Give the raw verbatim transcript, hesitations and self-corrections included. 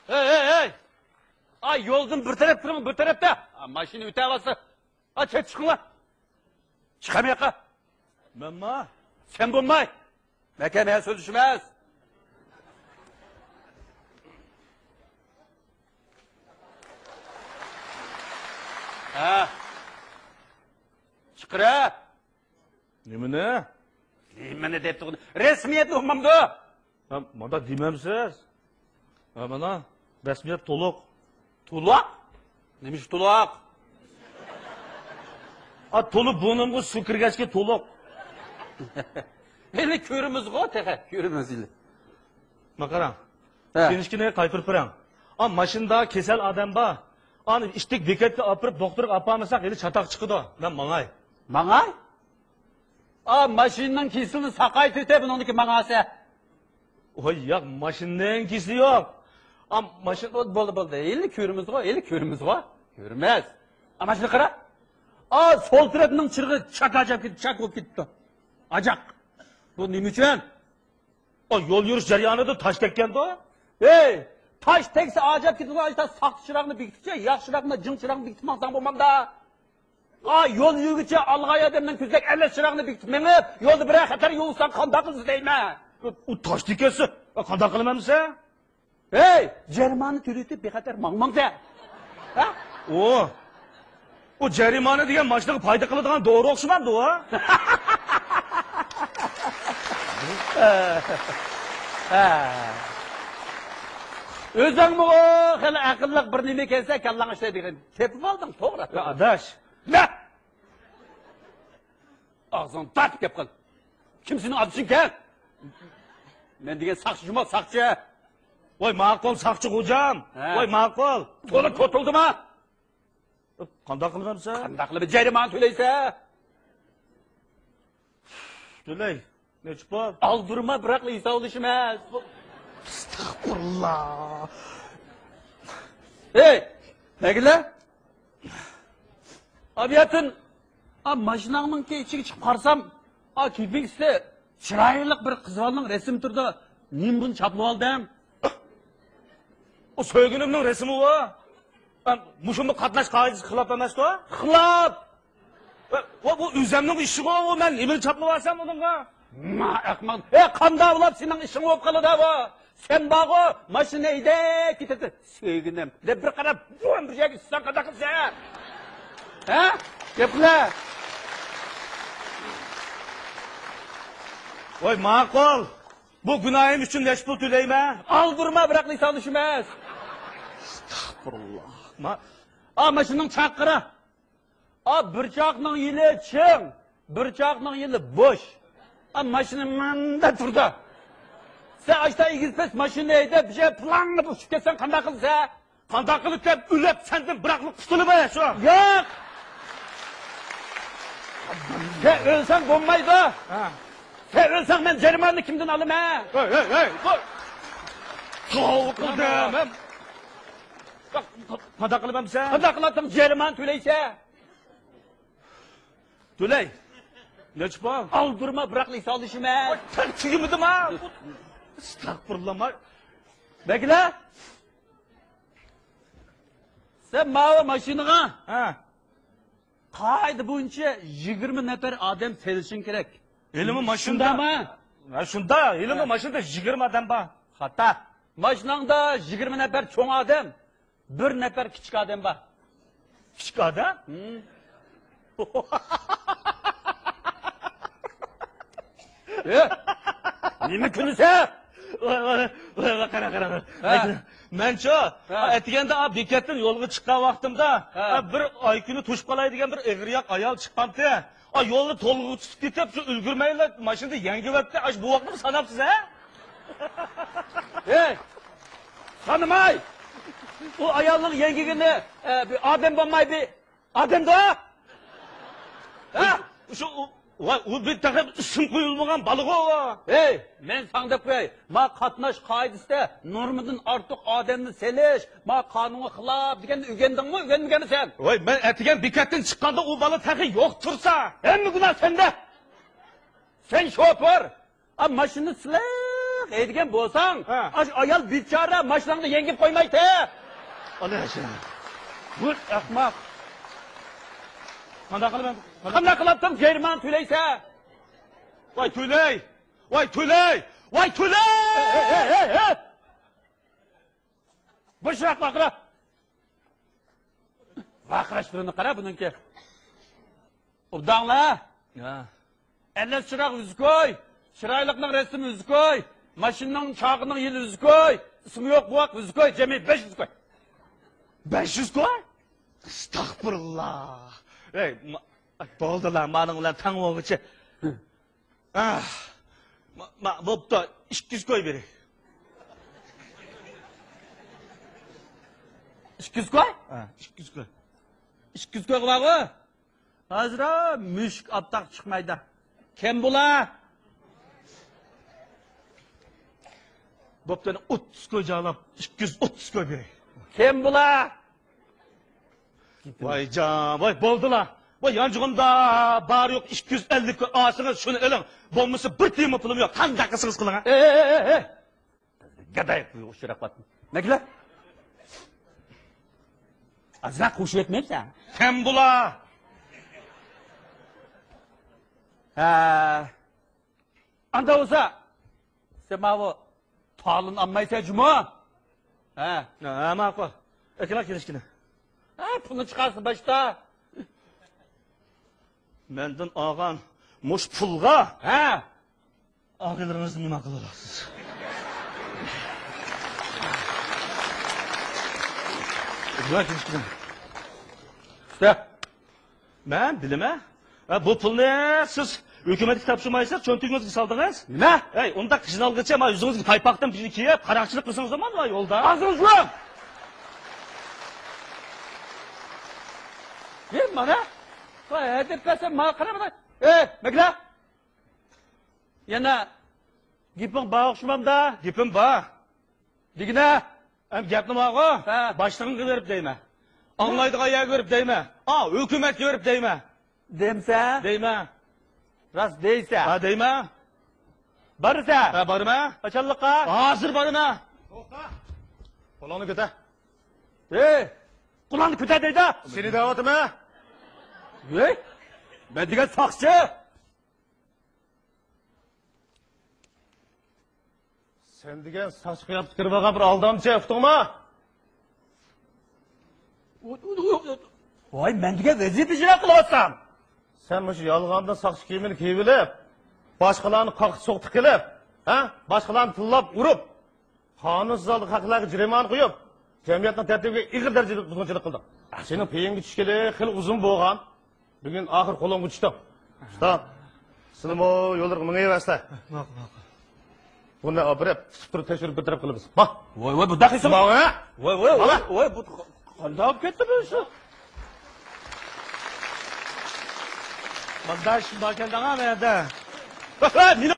ھەي، ھەي، ھەي! ئا، يولدىن بىر تەرەپ تۇرۇڭ، بىر تەرەپتە. ئا، ماشىنا ئۆتەۋاتسا. ئا، چەت چىقىڭلار. چىقام ياققا. مەنما؟ سەن بولماي. مەكەن ھە سۆزلىشىمىز. ھە. چىقىرە. نېمىنى؟ نېمىنى دەپ تۇرغىنى؟ رەسمىيەتنى ئۇقمامدۇ؟ ھە، مانداق دېمەمسىز. ھە، مانا، رەسمىيەت تولۇق. تولۇق؟ نېمە ئىش تولۇق؟ ئا، تولۇق بۇرنۇمغا سۇ كىرگەچكە تولۇق. ھېلى كۆرىمىزغۇ تېخى، كۆرىمىز ھېلى. ما قاراڭ. ھە. كىنىشكىنى قايتۇرۇپ بېرىڭ. ئا، ماشىنىدا كېسەل ئادەم بار. ئانى ئىتتىك بېكەتكە ئاپىرىپ، دوختۇرغا ئاپارمىساق، ھېلى چاتاق چىقىدۇ. مەن ماڭاي. ماڭاي؟ ئا، ماشىنىنىڭ كېسىلىنى ساقايتىۋېتە، بۇنىڭدىكى ماڭاسە. ۋاي ياق، ماشىنىنىڭ كېسىلى يوق. ئا، ماشىنا. بولدى، بولدى، بولدى. ھېلى كۆرىمىزغۇ، ھېلى كۆرىمىزغۇ. كۆرىمىز. ئا، ماشىنا قارا. ئا، سول تەرەپنىڭ چىرىغى چاك ئاجاپ كېتىپ، چاك بولۇپ كېتىپتۇ. ئاجاق. بۇ نېمە ئۈچۈن؟ ئا، يول يۈرۈش جەريانىدا تاش تەگكەندۇ. ھەي، تاش تەگسە ئاجاپ كېتىدىغان ئىشتا ساختا چىراغنى بېكىتىپچە، ياخشى چىراغنى، جىڭ چىراغنى بېكىتىپ ماڭساڭ بولمامدا. ئا، يول يۈرگۈچى ئالغاي ئادەمنىڭ كۆزىدەك ئەلەش چىراغنى بېكىتىپ مېڭىپ، يولدا بىرەر خەتەر يولۇقساڭ قانداق قىلىسىز دەيمەن. ئۇ تاش تېگىپ كەتسە، قانداق قىلىمەن دېسە؟ ھەي، جەرىمانە تۆلىتىپ بىخەتەر ماڭماڭ دە. ھە؟ ئۇ، ئۇ جەرىمانە دېگەن ماشىنىغا پايدا قىلىدىغان دورا ئوخشىمامدۇ ئۇ؟ ھە. ئۆزۈڭمۇ خېلى ئەقىللىق بىر نېمە ئىكەنسەن، كاللاڭ ئىشلەيدىغان. تېپىپ ئالدىڭ، توغرا. يا ئاداش. نە؟ ئاغزىڭنى تارتىپ گەپ قىل. كىم سېنىڭ ئادىشىڭكەن؟ مەن دېگەن ساقچى جۇمۇ، ساقچى. ۋاي ماقۇل، ساقچى خوجام. ھە. ۋاي ماقۇل. تولا توتۇلدىما؟ قانداق قىلىمەن دېسە؟ قانداق قىلىمەن؟ جەرىمانە تۆلەيسە. تۆلەي. نەچچە پۇل؟ ئالدۇرما، بىراقلا ھېسابلىشىمىز. ئەستەغپۇرۇللا. ھەي، نەگىلە؟ ئابىياتىن، ئا، ماشىناڭنىڭكى ئىچىگە چىقىپ قارىسام، ئا، كېپىنكىسىدە چىرايلىق بىر قىز بالىنىڭ رەسىمى تۇرىدۇ. نېمە بۇنى چاپلىۋالدىڭ؟ ئۇ سۆيگىنىمنىڭ رەسىمى ئۇ. مۇشۇمۇ قاتناش قائىدىسىگە خىلاپ ئەمەستۇ؟ خىلاپ! ۋە، ۋە، بۇ ئۆزەمنىڭ ئىشىغۇ، ئۇ مەن نېمىنى چاپلىۋالسام ئۇنىڭغا؟ ما، ئەخمەق. ئە، قانداق بولۇپ سېنىڭ ئىشىڭ بولۇپ قالىدۇ بۇ؟ سەن بارغۇ، ماشىنا ھەيدەپ كېتىدۇ. سۆيگىنىم دەپ بىر قاراپ، بۇرۇن بىر يەرگە چۈشسەڭ قانداق قىلىسەن؟ ھە؟ گەپ قىلە. ۋاي، ماقۇل. بۇ گۇناھىم ئۈچۈن نەچچە پۇل تۆلەيمەن؟ ئالدۇرما، بىراق ھېسابلىشىمىز ئەمەس. ئەستەغپۇرۇللا. ما-، ئا، ماشىنىنىڭ چاقى قارا. ئا، بىر چاقنىڭ يېنى چىڭ، بىر چاقنىڭ يېنى بوش. ئا، ماشىنا ماندا تۇرىدۇ. سەن ئاشتا ئېگىز پەس ماشىنا ھەيدەپ، بىر يەر پىلاڭلاپ ئۇچۇپ كەتسەڭ قانداق قىلىسەن؟ قانداق قىلىپ دەپ ئۆلۈپ سەندىن بىراقلا قۇتۇلۇپ ئايا شۇ. ياق! سەن ئۆلسەڭ بولمايدۇ. ھە. سەن ئۆلسەڭ مەن جەرىمانىنى كىمدىن ئالىمەن؟ ھەي، ھەي، ھەي، بۇ. توۋا قىلدىم. قانداق قىلىمەن دېسە؟ قانداق قىلاتتىڭ؟ جەرىمانە تۆلەيسەن. تۆلەي. نەچچە پۇل؟ ئالدۇرما، بىراقلا ھېسابلىشىمىز. ۋاي، تەك تۈگىمىدىما؟ ئەستەغپۇرۇللا، ما-، بەگلە. سەن ماۋۇ ماشىنىغا، ھە، قائىدە بويىچە يىگىرمە نەپەر ئادەم سېلىشىڭ كېرەك. ھېلىمۇ ماشىنىدا. شۇنداقمۇ؟ ھە، شۇنداق. ھېلىمۇ، ھە، ماشىنىدا يىگىرمە ئادەم بار. خاتا. ماشىناڭدا يىگىرمە نەپەر چوڭ ئادەم، بىر نەپەر كىچىك ئادەم بار. كىچىك ئادەم؟ ھىم. ئە، نېمە كۈلىسەن؟ ۋاي، ۋاي، ۋاي، ۋاي، قارا، قارا، قارا. ھە. مەنچۇ، ھە، ئەتىگەندە، ئا، بېكەتتىن يولغا چىققان ۋاقتىمدا، ھە، ئا، بىر ئايكۈنى توشۇپ قالاي دېگەن بىر ئېغىرياق ئايال چىققانتى. ئا، يولنى تولغا تۇتۇپ كېتىپ، شۇ ئۈلگۈرمەيلا ماشىنىدا يەڭگىۋەتتى. ئاشۇ بوۋاقنىمۇ ساناپسىز، ھە؟ ھەي! سانىماي! ئۇ ئايالنىڭ يەڭگىگىنى، ئە، بىر ئادەم بولماي، بىر ئادەمدۇ؟ ھە؟ شۇ، ۋاي، ئۇ بىر تېخى ئىسىم قويۇلمىغان بالىغۇ ئۇ. ھەي، مەن ساڭا دەپ قوياي، ما قاتناش قائىدىسىدە نورمىدىن ئارتۇق ئادەمنى سېلىش، ما قانۇنغا خىلاپ دېگەننى ئۆگەندىڭمۇ، ئۆگەنمىگەنمىسەن؟ ۋاي، مەن ئەتىگەن بېكەتتىن چىققاندا ئۇ بالا تېخى يوق تۇرسا. ھەممە گۇناھ سەندە. سەن شوپۇر، ئا، ماشىنىنى سىلەپ ھەيدىگەن بولساڭ، ھە. ئاشۇ ئايال بىچارە ماشىناڭنى يەڭگىپ قويمايتتى. ئانا شۇ. بۇ ئەخمەق. قانداق قىلىمەن؟ قانداق قىلاتتىڭ؟ جەرىمانە تۆلەيسەن. ۋاي تۆلەي! ۋاي تۆلەي! ۋاي تۆلەي! ھەي، ھەي، ھەي، ھەي! بوشراق ۋارقىرا! ۋارقىراشلىرىنى قارا بۇنىڭكى. ئوبداڭلا! ھە. ئەلەس چىراغ ئۈزۈك قوي! چىرايلىقنىڭ رەسىمى ئۈزۈك قوي! ماشىنىنىڭ چاقىنىڭ يىلى ئۈزۈك قوي! ئىسمى يوق بوۋاق ئۈزۈك قوي! جەمئىي بەش يۈز قوي! بەش يۈز قوي؟ ئەستەغپۇرۇللا! ئەي، ما-، بولدىلا، مانىڭ بىلەن تەڭ بولغۇچە. ئاھ، ما، ما، بوپتۇ، ئىككى يۈز قوي بېرەي. ئىككى يۈز قوي؟ ھە، ئىككى يۈز قوي. ئىككى يۈز قويغا بارغۇ. ھازىر مۈشۈك ئاپتاق چىقمايدۇ. كەم بولا. بوپتۇ، ئوتتۇز قوي جالاپ، ئىككى يۈز ئوتتۇز قوي بېرەي. كەم بولا. ۋاي جان، ۋاي بولدىلا. ۋاي يانچۇقۇمدا بار يوق ئىككى يۈز ئەللىك كوي ئالسىڭىز شۇنى ئېلىڭ. بولمىسا بىر تىيىنمۇ پۇلۇم يوق. قانداق قىلسىڭىز قىلىڭ ھە. ئەي، ئەي، ئەي، ئەي. گاداي ئۇچراپ قاپتۇ. نەگىلە؟ ئازراق قوشۇۋەتمەيمسەن؟ كەم بولا. ھە. ئاندا بولسا، سەن ماۋۇ تالىن ئالمايسەن جۇمۇ؟ ھە. ھە، ماقۇل. ئەكىلا كېلىشكىنە. ھە، پۇلنى چىقارسا باشتا. مەندىن ئالغان مۇش پۇلغا، ھە، ئاغىلىرىڭىزنى مېھمان قىلىۋالارسىز. ئەكىلا كېلىشكىنە. ئۇستا. مەن بىلىمەن. ھە، بۇ پۇلنى سىز ھۆكۈمەتكە تاپشۇرمايسىز، چۆنتىكىڭىزگە سالدىڭىز. نېمە؟ ھەي، ئۇنداق قىينالغىچە، ما يۈزىڭىزگە پايپاقتىن بىرنى كىيىپ، قاراقچىلىق قىلسىڭىز بولمامدۇ يولدا؟ ئاغزىڭىزنى يۇمۇڭ! ھەي، مانا. ۋاي، ھەدەپ بەرسەم، ماڭا قارا، مانا. ئەي، مەكلا! يەنە گېپىڭ بار ئوخشىمامدا؟ گېپىم بار. دېگىنە؟ ئەم گەپنى ماغۇ، ھە. باشلىقىڭغا بېرىپ دەيمەن. ئاڭلايدىغان يەرگە بېرىپ دەيمەن. ئا، ھۆكۈمەتكە بېرىپ دەيمەن. دەمسە؟ دەيمەن. راست دەيسە؟ ھە، دەيمەن. بارسا؟ ھە، بارىمەن. قاچانلىققا؟ ھازىر بارىمەن. توختا. قولۇڭنى كۆتەر. ھەي، قولۇڭنى كۆتەر دەيدۇ. سېنى دەۋاتىمەن. ھەي، مەن دېگەن ساقچى. سەن دېگەن ساقچى قىياپىتىدە كىرىپ ئالغان بىر ئالدامچى، ئۇقتۇڭمۇ؟ ۋاي، مەن دېگەن ۋەزىپە ئىجرا قىلىۋاتسام. سەن مۇشۇ يالغاندىن ساقچى كىيىمىنى كىيىۋېلىپ، باشقىلارنى قاقتى سوقتى قىلىپ، ھە؟ باشقىلارنى تىللاپ ئۇرۇپ، قانۇنسىز ھالدا خەقلەرگە جەرىمانە قويۇپ، جەمئىيەتنىڭ تەرتىپىگە ئېغىر دەرىجىدە بۇزغۇنچىلىق قىلدىڭ. سېنىڭ پېيىڭگە چۈشكىلى خېلى ئۇزۇن بولغان. بۈگۈن ئاخىر قولۇڭغا چۈشتۈڭ. ئۇستا، سىلىمۇ يوللىرىغا مېڭىۋەرسىلە. ماقۇل، ماقۇل. بۇنى ئاپىرىپ، تۇتۇپ تۇرۇپ تەكشۈرۈپ بىر تەرەپ قىلىمىز. ما. ۋاي، ۋاي، بۇنداق قىلسىمۇ. ماڭا. ۋاي، ۋاي، ۋاي، ماڭا. ۋاي، بۇ قانداق بولۇپ كەتتى بۇ ئىش؟ مۇنداق ئىش باركەن دەڭا مەندە. مېنى